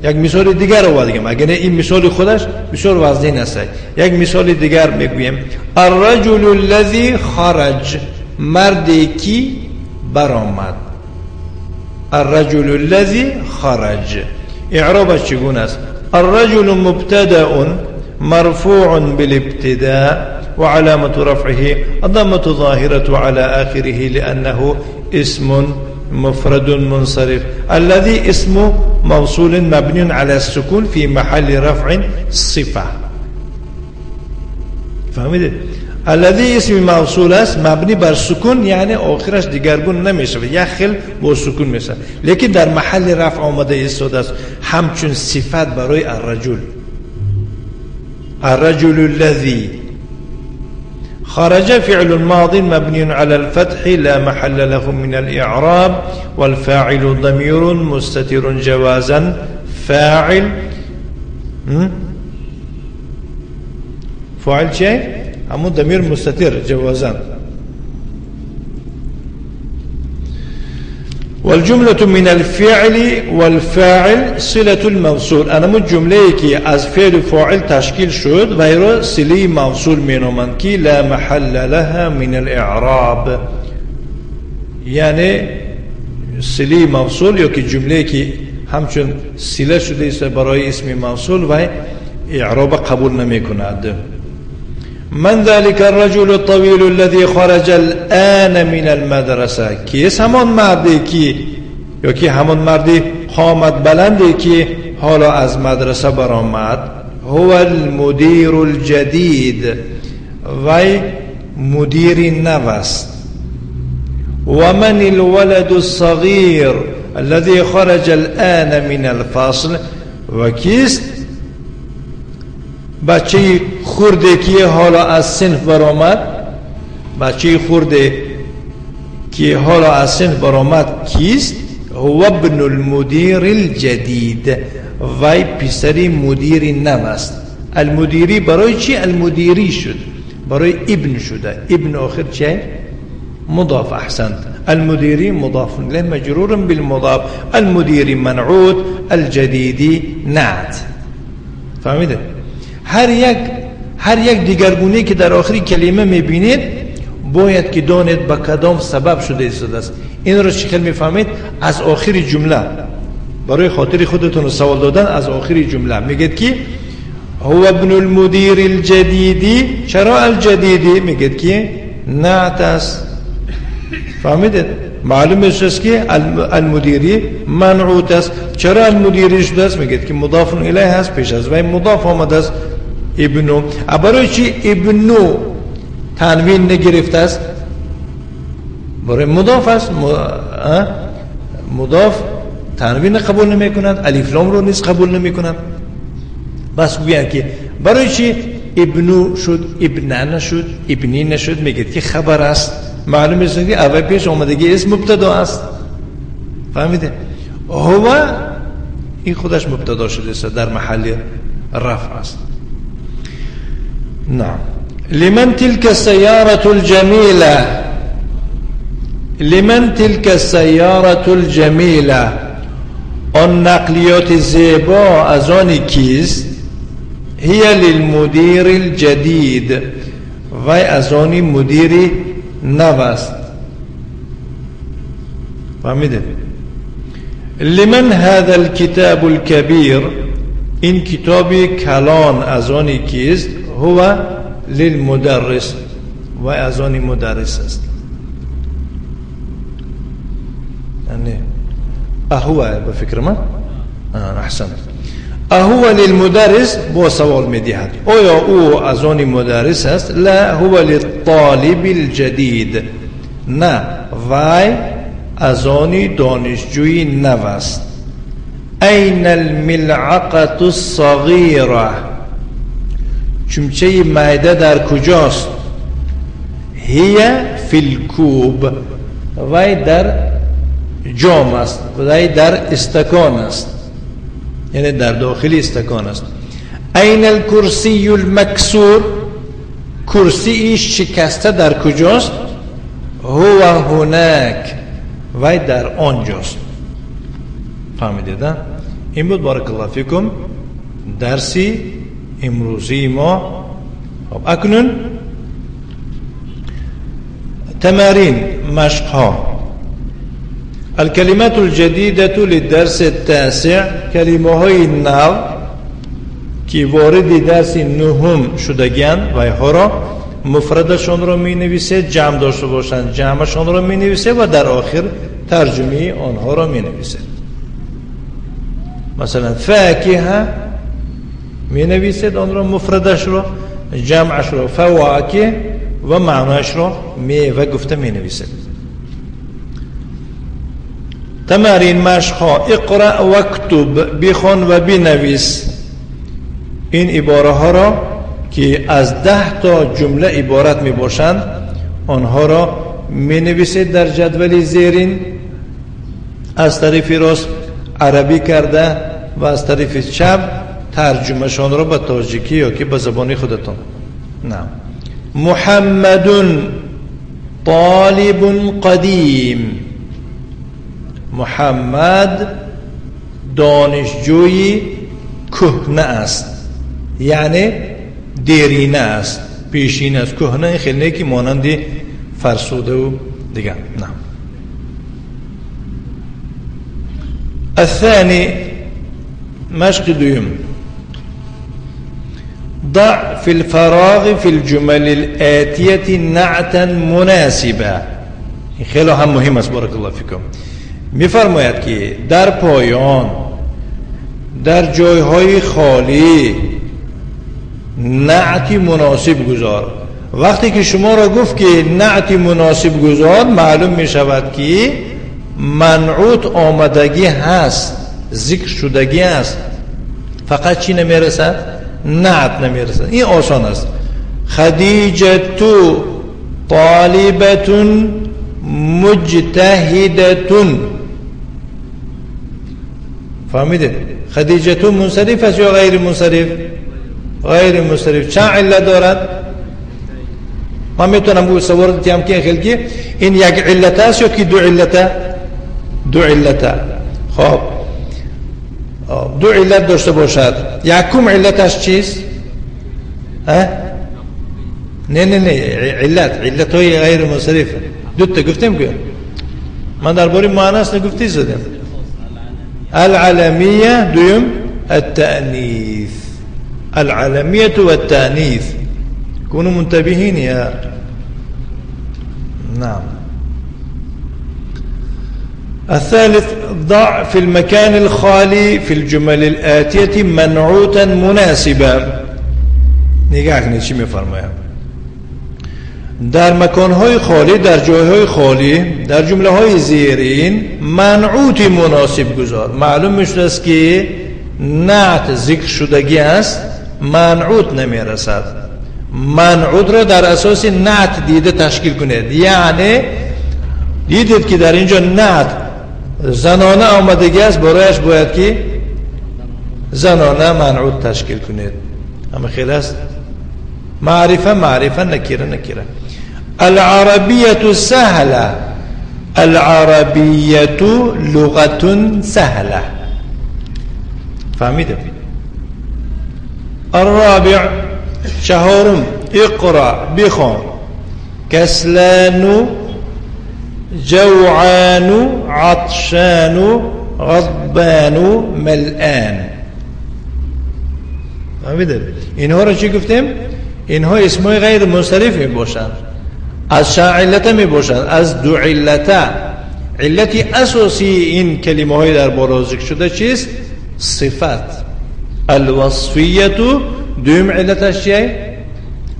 یک مثال دیگر آوردیم، اگر این مثال خودش بسیار وزنین است. یک مثال دیگر میگویم. الرجل الذی خرج، مردی که برآمد. الرجل الذی خرج، اعرابش چگونه است؟ الرجل مبتدأ مرفوع بالابتداء وعلامة رفعه الضمة ظاهرة على آخره لأنه اسم مفرد منصرف. الذي اسم موصول مبني على السكون في محل رفع صفة. فهمیدید؟ الذي اسم موصول است مبنی بر سکون، یعنی آخرش دیگرگون نمیشه، یک خل با سکون میشه، لیکن در محل رفع آمده ایستاده است همچون صفت برای الرجل. الرجل الذي خرج فعل ماض مبني على الفتح لا محل له من الإعراب والفاعل ضمير مستتر جوازا فاعل. فاعل شيء همون ضمير مستتر جوازا. والجملة من الفعل والفاعل صلة الموصول. انا مو جمله که از فعل فاعل تشکیل شد و را صله موصول مینامند که لا محل لها من الاعراب. یعنی صله موصول یا که جمله که همچون صله شده است برای اسم موصول و اعراب قبول نمی کند. من ذلك الرجل الطويل الذي خرج الآن من المدرسة، کیست همان مردی که، یا که همان مردی قامت بلندی که حالا از مدرسه برآمد؟ هو المدیر الجدید، وی مدیر نو است. و من الولد الصغیر الذي خرج الآن من الفصل، و کیست بچه خورده که حالا از صنف برآمد؟ بچه خورده که حالا از صنف برآمد کیست؟ هو ابن المدیر الجدید، وی پسر مدیر نو است. المدیری برای چی المدیری شد؟ برای ابن شده. ابن آخر چه؟ مضاف. احسنت. المديري مضاف إليه مجرور بالمضاف، المديري منعوت، الجديدي نعت. فهمیدید؟ هر یک دیگرگونی که در آخری کلمه میبینید باید که دانید به کدام سبب شده ایستاده است. این رو چه خیلی میفهمید؟ از آخر جمله. برای خاطر خودتون سوال دادن از آخر جمله میگید که هو ابن المدیر الجدیدی. چرا الجدیدی؟ میگید که نعت است. فهمیدید؟ معلوم است که المدیری منعوت است. چرا المدیری شده است؟ میگید که مضاف الیه است، پیش از وی مضاف آمده است ابنو. برای چی ابنو تنوین نگرفته است؟ برای مضاف است. مضاف تنوین قبول نمی کند، الف لام رو نیز قبول نمی کند. بس گویند که برای چی ابنو شد، ابنه نشد، ابنی نشد؟ میگید که خبر است. معلوم است که اول پیش آمدگی اسم مبتدا است. فهمیده؟ هو این خودش مبتدا شده است، در محل رفع است. نعم. لمن تلك السيارة الجميلة؟ لمن تلك السيارة الجميلة؟ آن نقلیات زیبا از آن کیست؟ هي للمدير الجديد. وی از آن مدیر نو است. فهمیده؟ لمن هذا الكتاب الكبير؟ این کتاب کلان از آن کیست؟ هو للمدرس. و از آن مدرس است. یعنی اهو به فکر من احسن. اهو للمدرس با سوال میدهد آیا او از آن مدرس است؟ لا، هو للطالب الجدید. نه، وی از آن دانشجوی نو است. این الملعقة الصغیره؟ چمچه معده در کجاست؟ هی فی الکوب. وی در جام است، وی در استکان است، یعنی در داخل استکان است. این الکرسی المکسور؟ کرسی شکسته در کجاست؟ هو هناک. وی در آنجاست. فهمیدید؟ این بود بارک الله فیکم درسی امروزی ما. خب اکنون تمارین، مشق ها. الكلمات الجديدة للدرس التاسع. کلمه های نو که وارد درس نهم شدگن و ها را مفردشان را می نویسه، جمع داشته باشند جمعشان را می نویسه و در آخر ترجمه آنها را می نویسه. مثلا فاکهه می نویسید آن را، مفردش را، جمعش را فواکه و معناش را میوه گفته می نویسید. تمارین، مشق ها. اقرأ واکتب، بخوان و بنویس. این عباره ها را که از 10 تا جمله عبارت می باشند آنها را می نویسید در جدول زیرین، از طرف راست عربی کرده و از طرف چپ ترجمه شان را به تاجیکی یا که به زبان خودتان. نه. محمد طالب قدیم. محمد دانشجوی کهنه است، یعنی دیرینه است، پیشین است. کهنه خیلی که مانند فرسوده و دیگر. نه. الثاني، مشق دوم. ضع في الفراغ في الجمل الآتية نعتا مناسبة. خیلی هم مهم است بارک الله فیکم. میفرماید که در پایان، در جایهای خالی نعتی مناسب گذار. وقتی که شما را گفت که نعتی مناسب گذار، معلوم می شود که منعوت آمدگی هست، ذکر شدگی است، فقط چی نمیرسد؟ نعت نمیرسد. این آسان است. خدیجه طالبة مجتهدة. فهمیدید؟ خدیجه منصرف است یا غیر منصرف؟ غیر منصرف. چند علت دارد؟ من میتونم گوی سوار دیم که خیلی که این یک علت است یا که دو علته؟ دو علته. خب دو علت داشته باشد. یکم علتش چیست؟ نه نه نه، علت های غیر منصرف دو تا گفتیم که من درباره مؤنث نگفتی زدم. العلمیه، دوم التأنیث. العلمیه و التأنیث. كونوا منتبهين يا نعم. الثالث ضع في المكان الخالي في الجمل الآتية منعوتا مناسبا. نگاه کنید چی میفرماید. در مکانهای خالی، در جایهای خالی، در جمله های زیرین منعوت مناسب گذار. معلوم میشد است که نعت ذکر شدگی است، منعوت نمیرسد. منعوت را در اساس نعت دیده تشکیل کنید. یعنی دیدید که در اینجا نعت زنانه آمدگی است، برایش باید که زنانه منعوت تشکیل کنید. اما خیلی است. معرفه معرفه، نکیره نکیره. العربیة سهلة، العربیة لغة سهلة. فهمیدم. الرابع چهارم اقرأ بخوان. کسلان، جوعان، عطشان، غضبان، ملآن. فهمیدم. اینها را چی گفتیم؟ اینها اسمای غیر منصرف می باشند. از چند علت می باشند؟ از دو علت. علت اساسی این کلمه های در بالا ذکر شده چیست؟ صفت الوصفیه. دوم علتش چیه؟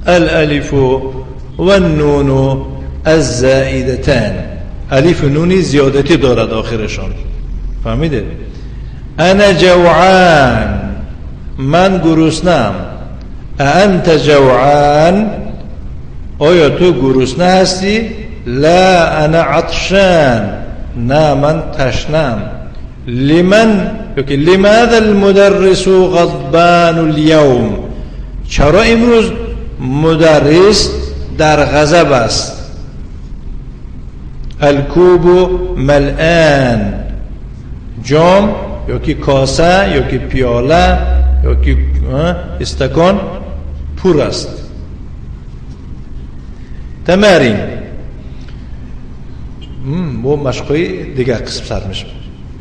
الالف و النون الزائدتان. الف و نون زیادتی دارد آخرشان. فهمیدید؟ انا جوعان، من گرسنه‌ام. انت جوعان، آیا تو گرسنه هستی؟ لا انا عطشان، نه من تشنم. لمن لماذا المدرس غضبان اليوم، چرا امروز مدرس در غضب است؟ الکوب ملآن، جام یا که کاسه یا که پیاله یا که استکان پر است. تمارین با مشقی دیگه قسم سر میشه.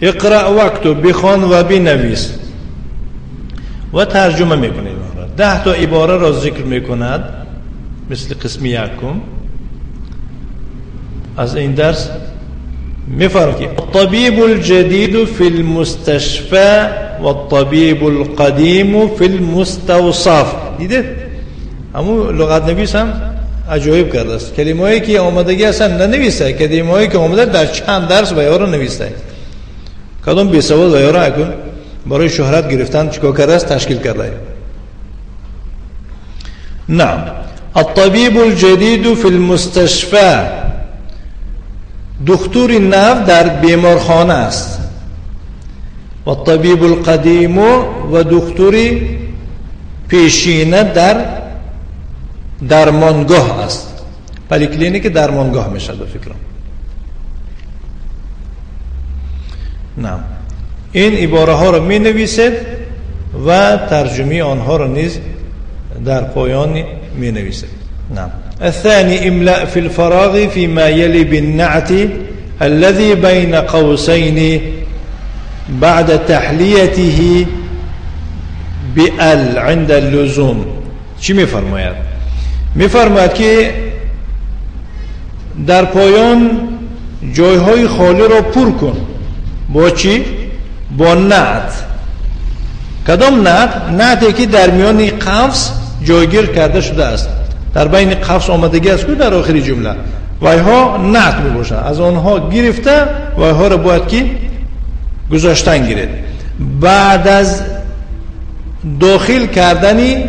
اقرأ واکتب، بخوان و بنویس و ترجمه میکنید. 10 تا عباره را ذکر میکند مثل قسم یکم از این درس. میفرماید که الطبیب الجدید فی المستشفى والطبیب القدیم فی المستوصف. دیدید همون لغت نویس هم عجایب کرده است. کلمه‌ای که آمدگی اصلا ننویسه، کلمه‌ای که آمده در چند درس و یارو نویسه. کدام بی‌سواد و یارو اکن برای شهرت گرفتن چیکار کرده است؟ تشکیل کرده. نعم. الطبیب الجدید فی المستشفى، دکتر نو در بیمارخانه است. و الطبیب القدیم و دکتر پیشینه در درمانگاه است. پلیکلینیک درمانگاه میشه به فکرم. نعم. این عباره ها را می نویسید و ترجمه آنها را نیز در پایان می نویسید. نعم. الثاني املاء في الفراغ فيما يلي بالنعت الذي بين قوسين بعد تحليته بال عند اللزوم. چی میفرماید؟ میفرماید که در پایان جایهای خالی را پر کن. با چی؟ با نعت. کدام نعت؟ نعتی که در میان قفس جایگیر کرده شده است. در بین قفس آمدگی است که در آخر جمله وایها نعت می باشند. از آنها گرفته وایها را باید که گذاشتن گیرد. بعد از داخل کردنی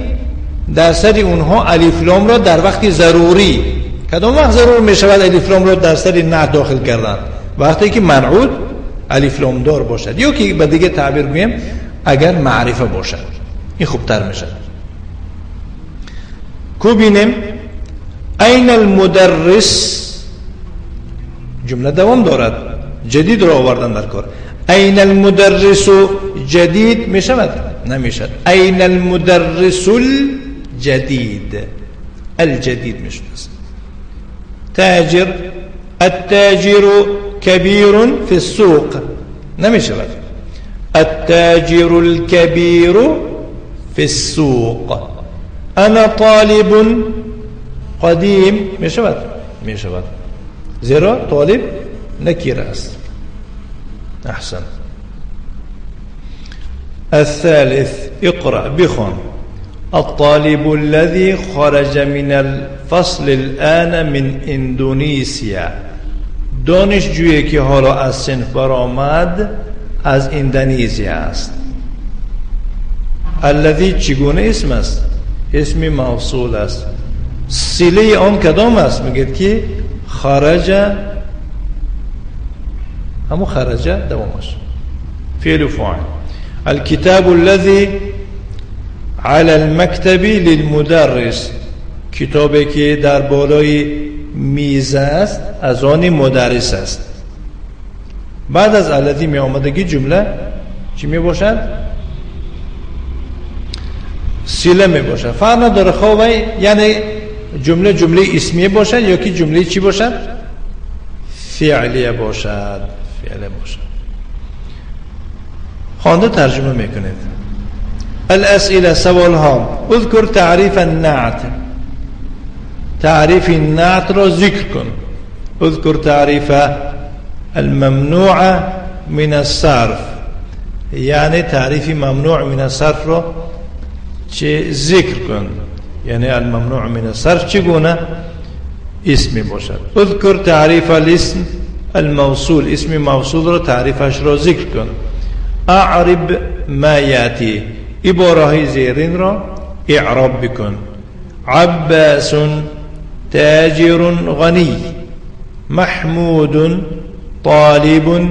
در سر اونها الف لام را در وقت ضروری. کدام وقت ضرور می شود الف لام را در سر نعت داخل کردن؟ وقتی که منعوت الف لام دار باشد، یا که به دیگه تعبیر گویم اگر معرفه باشد، این خوبتر می شود. کو بینیم أين المدرس؟ جمله دوام دارد، جدید را آوردن در کار. أين المدرس جدید می شود؟ نمی شود. أين المدرس الجدید، الجدید می شود. تاجر، التاجر كبير في السوق، نمی شود. التاجر الكبير في السوق. أنا طالب قدیم می شود؟ می شود، زیرا طالب نکره است. احسن. الثالث اقرأ، بخوان. الطالب الذي خرج من الفصل الآن من اندونیسیا. دانشجویی که حالا از صنف برآمد از اندونزیا است. الذي چگونه اسم است؟ اسم موصول است. صله آن کدام است؟ میگه که خرج، همو خرج دوامش فعل فاعل. الكتاب الذي على المكتب للمدرس، کتابی که در بالای میز است از آن مدرس است. بعد از الذی می آمدگی جمله چی می باشد؟ صله می باشد. فرق نداره خواه یعنی جمله جمله اسمیه باشد یا که جمله چی باشد؟ فعلیه باشد. فعلیه باشد. خوانده ترجمه میکنید. الاسئله، سوال ها. اذکر تعریف النعت، تعریف النعت را ذکر کن. اذکر تعریف الممنوع من الصرف، یعنی تعریف ممنوع من الصرف را چه ذکر کن. یعنی الممنوع من الصرف چگونه اسمی باشد. اذکر تعریف الاسم الموصول، اسم موصول را تعریفش را ذکر کن. اعرب ما یاتی، عباره های زیرین را اعراب بکن. عباس تاجر غنی، محمود طالب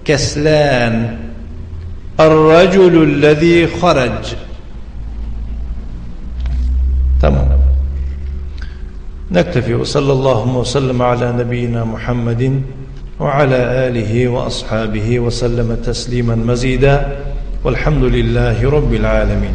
كسلان، الرجل الذي خرج. تمام، نكتفي وصلى الله وسلم على نبينا محمد وعلى آله وأصحابه وسلم تسليما مزيدا، والحمد لله رب العالمين.